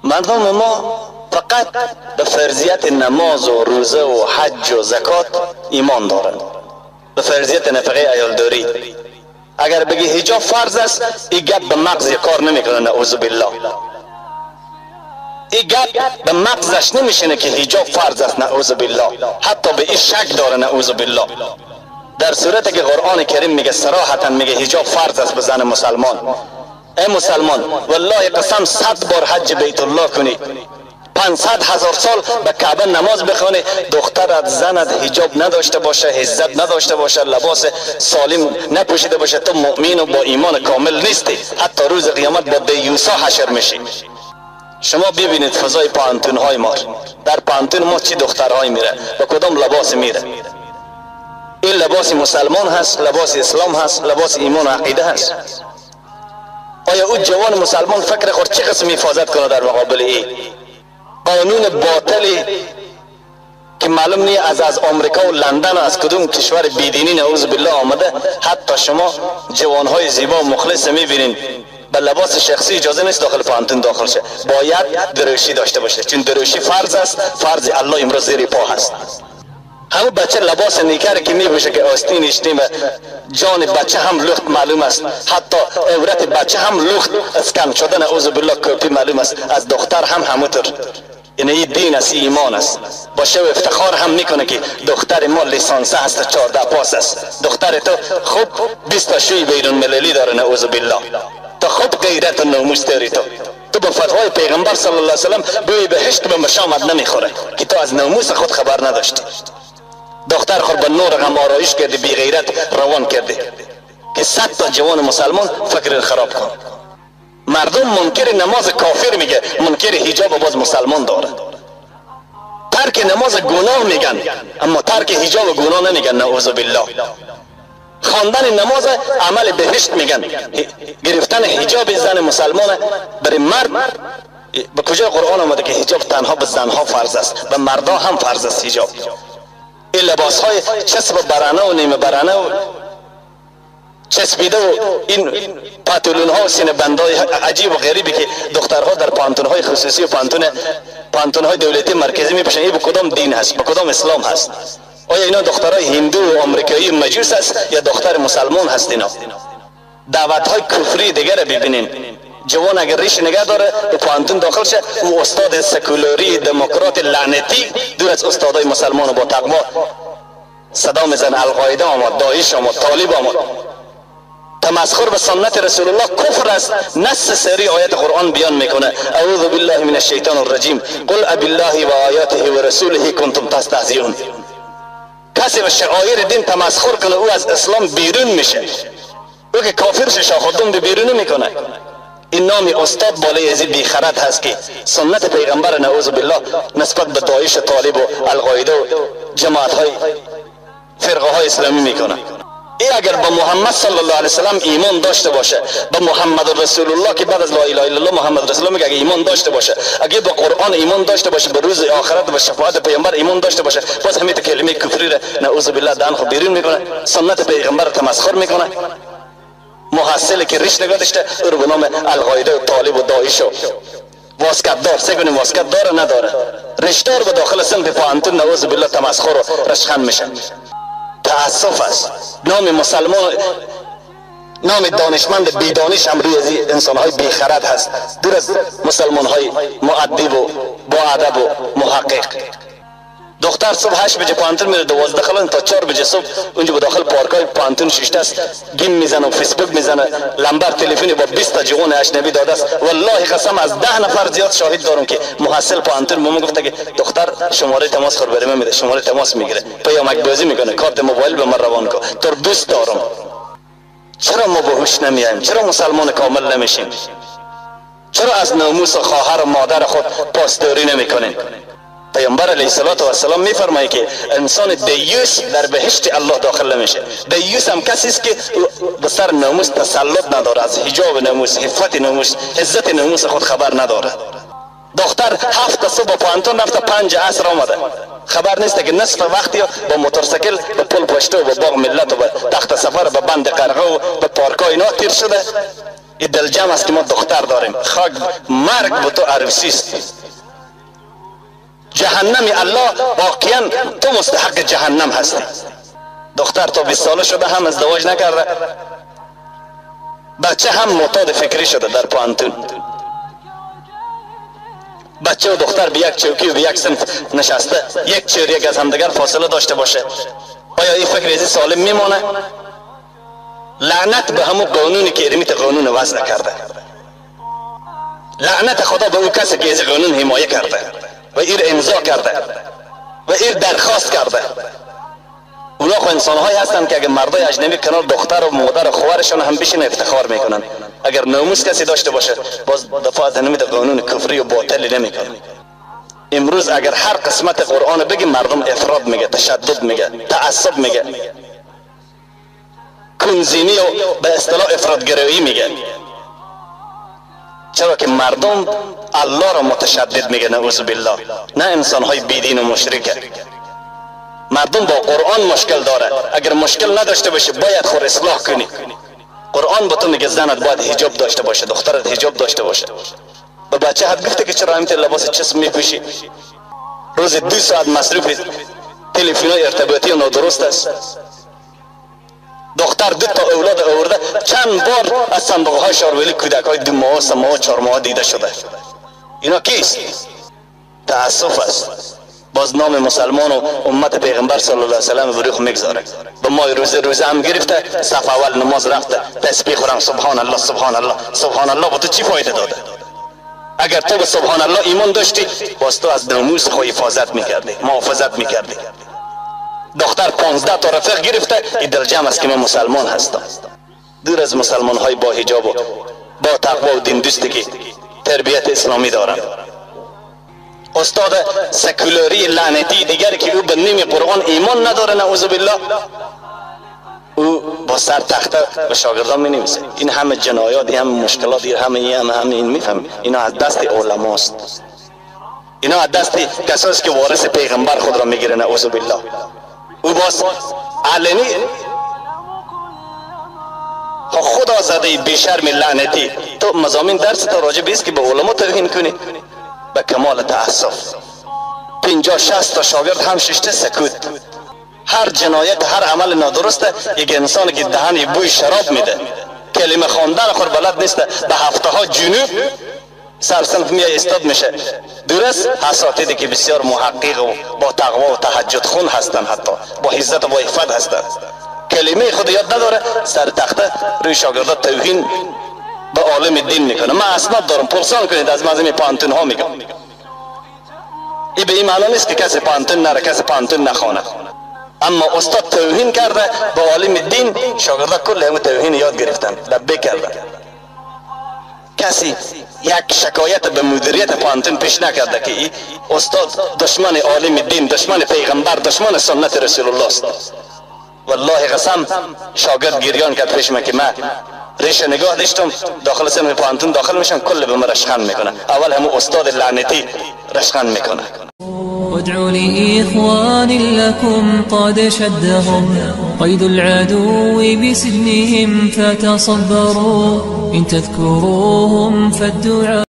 مردم ما فقط به فرضیت نماز و روزه و حج و زکات ایمان دارند، به فرضیت نفقه عیالداری. اگر بگی حجاب فرض است، این گپ به مغز کار نمیکنه، نعوذ بالله. این گپ به مغزش نمیشینه که حجاب فرض است، نعوذ بالله. حتی به این شک داره، نعوذ بالله. در صورتی که قرآن کریم میگه، صراحتا میگه حجاب فرض است به زن مسلمان. ای مسلمان، والله قسم 100 بار حج بیت الله کنی، 500,000 سال به کعبه نماز بخوانی، دخترت زنت حجاب نداشته باشه، عزت نداشته باشه، لباس سالم نپوشیده باشه، تو مؤمن و با ایمان کامل نیستی. حتی روز قیامت با دیوسا حشر میشی. شما ببینید فضای پانتون های ما، در پانتون ما چی دخترهای میره، با کدام لباس میره. این لباس مسلمان هست، لباس اسلام هست، لباس ایمان و عقیده هست. آیا او جوان مسلمان فکر خود چه قسم حفاظت کنه در مقابل ای قانون باطلی که معلوم نیست از آمریکا و لندن و از کدوم کشور بیدینی نعوذ بالله آمده؟ حتی شما جوانهای زیبا و مخلص میبینین به لباس شخصی اجازه نیست داخل پانتون داخل شه، باید دروشی داشته باشه، چون دروشی فرض است، فرض الله امروز زیر پا هست. همون بچه لباس نیکر که میپوشه که آستینش نیم، جان بچه هم لخت معلوم است، حتی عورت بچه هم لخت اسکن شده نعوذ بالله کپی معلوم است، از دختر هم همونطور. یعنی این دین است، ایمان است. با شو افتخار هم میکنه که دختر ما لیسانسه هست، 14 پاس است. دختر تو خوب 20 تا شوی بیرون مللی داره نعوذ بالله. تو خوب غیرت و ناموس داری. تو با فتوای پیغمبر صلی الله علیه وسلم بوی بهشت به مشامت نمیخوره که تو از ناموس خود خبر نداشتی. دختر خود به نور غم آرایش کردی، بی غیرت روان کردی که 100 تا جوان مسلمان فکر خراب کن. مردم منکر نماز کافر میگه، منکر حجاب باز مسلمان داره. ترک نماز گناه میگن، اما ترک حجاب گناه نمیگن نعوذ بالله. خواندن نماز عمل بهشت میگن، گرفتن حجاب زن مسلمان برای مرد. به کجا قرآن آمده که حجاب تنها به زنها فرض است؟ به مردها هم فرض است حجاب. این لباس های چسب برنه و نیمه برنه و چسبیده و این پاتولون ها و سینه بندهای عجیب و غریبی که دخترها در پانتون های خصوصی و پانتون های دولتی مرکزی میپوشن، این به کدام دین هست؟ به کدام اسلام هست؟ آیا اینا دخترای هندو و آمریکایی مجوس هست یا دختر مسلمان هست؟ اینا دعوت های کفری دیگر ببینین. جوان اگر ریش نگه داره به پانتون داخل شه، او استاد سکولاری دموکرات لعنتی دور از استادای مسلمان و با تقوا صدا میزنه القاعده آمد، داعش آمد، طالب آمد. تمسخر به سنت رسول الله کفر است. نص سری آیت قرآن بیان میکنه، اعوذ بالله من الشیطان الرجیم، قل اب الله و آیاته و رسوله کنتم تستهزئون. کسی به شعائر دین تمسخر کنه او از اسلام بیرون میشه، او که کافر شه شاخدون به بیرون میکنه. این نام استاد بالای از بیخرد هست که سنت پیغمبر نعوذ بالله نسبت به داعش، طالب و القاعده و جماعت های فرقه های اسلامی میکنه. ای اگر به محمد صلی الله علیه وسلم ایمان داشته باشه، به محمد رسول الله که بعد از لا اله الا الله محمد رسول الله میگه، اگه ایمان داشته باشه، اگه به قرآن ایمان داشته باشه، به روز آخرت و شفاعت پیامبر ایمان داشته باشه، باز همین کلمه کفری را نعوذ بالله دهن خود بیرون میکنه، سنت پیغمبر تمسخر میکنه. محصل که ریش نگاه داشته او رو به نام القاعده و طالب و داعش و واسکت دار، سه کنیم واسکت داره نداره، رشتار به داخل صنف پانتون نعوذ بالله تمسخر و رشخند میشه. تأسف است. نام مسلمان، نام دانشمند بیدانش هم روی از انسانهای بیخرد هست، دور از مسلمانهای مؤدب و با ادب و محقق. دختر صبح 8 بجه پانتون میره، 12 خلان تا 4 بجه صبح اونجا به داخل پارکای پانتون ششته است، گیم میزنه و فیسبوک میزنه، لمبر تلفنی با 20 تا جوان اجنبی داده است. والله قسم از 10 نفر زیاد شاهد دارم که محصل پانتون به من گفته که دختر شماره تماس خور برای من میده، شماره تماس میگیره، پیامک بازی میکنه، کارت موبایل به من روان کن، تو دوست دارم. چرا ما به هوش نمیایم؟ چرا مسلمان کامل نمیشیم؟ چرا از ناموس خواهر و مادر خود پاسداری نمیکنیم؟ پیامبر علیه السلام میفرماید که انسان دیوس در بهشت الله داخل نمیشه. دیوس هم کسی است که به سر ناموس تسلط نداره، از حجاب ناموس، عفت ناموس، عزت ناموس خود خبر نداره. دختر 7 صبح پانتون رفته، 5 عصر آمده، خبر نیست که نصف وقتی با موتورسیکل به پل پشته و به باغ ملت و به تخت سفر و به بند قرقه و به پارکای اینا تیر شده. این دلجم است که ما دختر داریم. خاک مرگ به تو عروسی است. جهنم الله واقعا تو مستحق جهنم هستی. دختر تا 20 ساله شده هم ازدواج نکرده، بچه هم معتاد فکری شده در پوهنتون. بچه و دختر به یک چوکی و به یک صنف نشسته، یک چهر یک از همدیگر فاصله داشته باشه، آیا این فکر ازی سالم میمانه؟ لعنت به همون قانونی که ارمیت قانون وضع کرده. لعنت خدا به اون کسی که از قانون حمایه کرده و ایر امضا کرده و ایر درخواست کرده. اونا خو انسانهایی هستند که اگر مردای اجنبی کنار دختر و مادر و خواهرشان هم بشینه افتخار میکنن. اگر ناموس کسی داشته باشه باز دفاع از همین قانون کفری و باطلی نمیکنه. امروز اگر هر قسمت قرآن بگیم مردم افراد میگه، تشدد میگه، تعصب میگه، کنزینی و به اصطلاح افرادگرایی میگه. چرا که مردم الله را متشدد میگه، نعوذ بالله، نه انسانهای بیدین و مشرکه. مردم با قرآن مشکل داره. اگر مشکل نداشته باشه باید خود اصلاح کنی. قرآن با تو میگه زنت باید حجاب داشته باشه، دخترت حجاب داشته باشه. به بچه حد گفته که چرا همینطور لباس چسب میپوشی؟ روز 2 ساعت مصروف تلفن های ارتباطی نادرست است. دختر 2 تا اولاد آورده، چند بار از صندوق های شارولی کودک های 2 ماه، 3 ماه، 4 ماه دیده شده. اینا کیست؟ تأسف است. باز نام مسلمان و امت پیغمبر صلی الله علیه وسلم بروخ میگذاره. به ماه روزه هم گرفته، صف اول نماز رفته، تسبیح خورم سبحان الله سبحان الله سبحان الله، با تو چی فایده داده؟ اگر تو به سبحان الله ایمان داشتی باز تو از ناموس خود حفاظت میکردی، محافظت میکردی. دختر 15 تا رفیق گرفته، این دلجم است که من مسلمان هستم. دور از مسلمان های با حجاب و با تقوا و دین دوستی که تربیت اسلامی دارن. استاد سکولاری لعنتی دیگر که او به نیم قرآن ایمان نداره، نعوذ بالله، او با سر تخته به شاگردان می نویسه. این همه جنایات، این همه مشکلات، این همه این همه این میفهمی اینا از دست علماست، اینا از دست کسایی که وارث پیغمبر خود را میگیره، نعوذ بالله. او باز علنی خدا زده بیشرم لعنتی، تو مضامین درس تا راجع به است که به علما توهین کنی. به کمال تأسف 50-60 تا شاگرد هم ششته سکوت. هر جنایت، هر عمل نادرسته، یک انسان که دهن بوی شراب میده، کلمه خواندن خود بلد نیست، به هفته ها جنوب سرصنف میای استاد میشه. درست اساتیدی که بسیار محقق و با تقوا و تهجد خون هستن، حتی با عزت و با عفت هستن، کلمه خود یاد نداره، سر تخته روی شاگردا توهین به عالم دین میکنه. من اسناد دارم، پرسان کنید از مزمی پانتون ها میگم. این به این معنا نیست که کسی پانتون نره، کسی پانتون نخوانه، اما استاد توهین کرده به عالم دین، شاگردا کل همون توهین یاد گرفتن، لبه کردن. کسی یک شکایت به مدیریت پانتون پیش نکرده که ای استاد دشمن عالم دین، دشمن پیغمبر، دشمن سنت رسول الله است. والله قسم شاگرد گریان کرد پیش من که من ریش نگاه داشتم، داخل صنف پانتون داخل میشم، کل به من رشخند میکنه. اول همون استاد لعنتی رشخند میکنه. ادعوا لإخوان لكم قد شدهم قيد العدو بسجنهم فتصبروا إن تذكروهم فالدعاء.